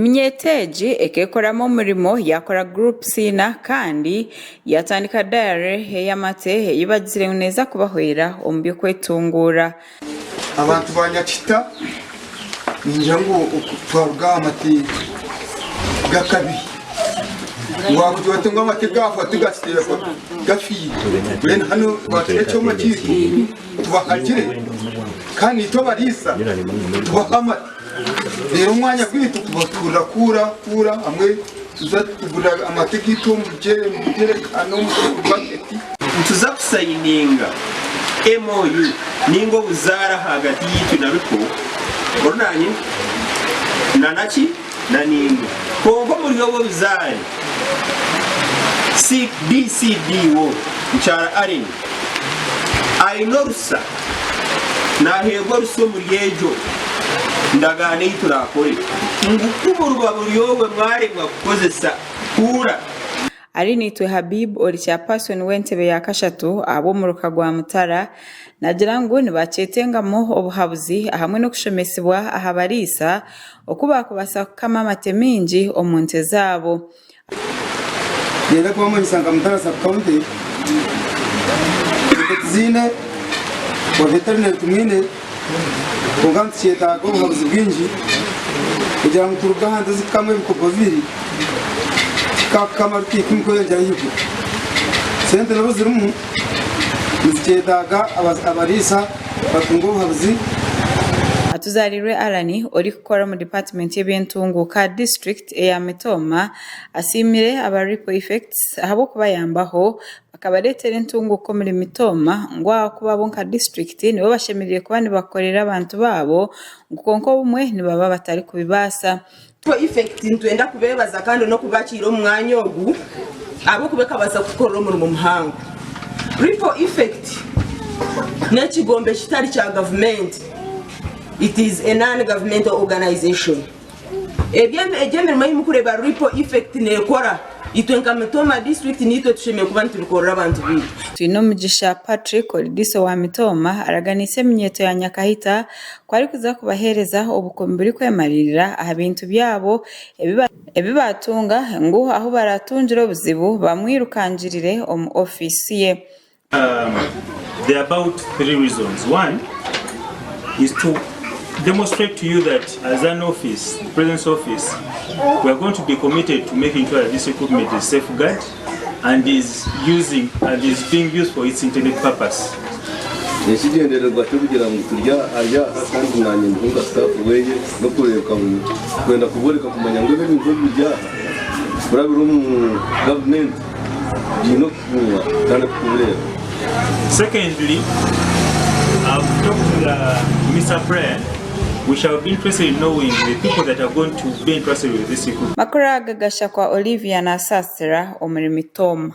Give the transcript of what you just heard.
Eminyeeto egi ekeekoramu omurimo yaakora groups ina kandi yaatandika dairy ey'amate ei bagizire ngu neeza kubahwera omu by'okwetunguura. Abantu ba Nyakita ningira ngu twaruga aha mate g'akabi wakugira oti ngu amate gaafa tigakiteekwa gafiire mbwenu hanu twakira ekyoma kyaitu tubahagire kandi naitwe abariisa tubahe amate reero omwanya gwaitu tubatuurira kuura kuura hamwe tuza tugura amate gaitu omu bigyere omu baketi. Nituza kusayininga MOU ninga obuzaare ahagati yaitu na Ripple orunanye na naki na naimwe. Kwonka omuri obwo obuzaare DCDO Mukyara Allen aine orusa naheebwa orusa omuri egyo ndagaano ei turakore ngu ku buriba buri obwe mwaremwa kukozesa kuura. Arinaitwe Habib ori chairperson w'entebe ya kashatu ahabw'omuruka gwa Mutara nagira ngu nibakyetengamu obuhabuzi ahamwe n'okushomesibwa aha bariisa oku baakubaasa kukama amate maingi omu nte zaabo. Niinyenda kubamanyisa nka Mutara Sub County, ente tiziine wa veterinary tumwine kwonka nitukyetaaga obuhabuzi bwingi kugira ngu turuge aha nte ezikukamwa ebikopo bibiri tukakukama ruti ikumi kweyongyera ahaiguru. Sente n'obu zirimu nizikyetaaga abariisa batunge obuhabuzi. Atuzaarirwe Allan orikukora omu dipaatimenti y'ebyentunguuka aha disiturikiti eya Mitooma asiimire aba Ripple Effects ahabw'okubayambaho bakabareetera entunguuka omuri Mitooma ngu ahakuba bo nka disiturikiti nibo bashemereire kuba nibakorera abantu baabo ngu kwonka obumwe nibaba batarikubibaasa. Ripple Effect nitwenda kubeebaza kandi n'okubakiira omu mwanya ogu ahabw'okuba ekabaasa kutukorera omurimo muhango. Ripple Effect n'ekigombe kitari kya gavumenti, it is a non-governmental organization. Egyo emirimo ei murikureeba Ripple Effect neekora, itwe nka Mitooma District niitwe tushemereire kuba nitubikorera abantu baitu. Twinomugisha Patrick ori Diiso wa Mitooma araganiise eminyeeto ya Nyakahita ku arikuza kubaheereza obukuumi burikwemariirira aha bintu byabo ebi baatunga ngu ahu baraatungire obuzibu bamwirukangirire omu ofiisi ye. There are about three reasons. One is to demonstrate to you that as an office, the President's office, we are going to be committed to making sure that this equipment is safeguarded and is using and is being used for its intended purpose. Ekigyendererwa ky'okugira ngu turi ari aha kandi naanye ndiho nka staff weye n'okureebeka ngu kwenda kuboreka kumanya ngu ebi ebintu ebi biri aha kurabira omu gavumenti biine okukuumwa kandi kukubireeba. Secondly, I've talked to the Mister Brian, we shall be interested in knowing the people that are going to be entrusted with this equipment. Makuru aga gashakwa Olivia Nasasira omuri Mitooma.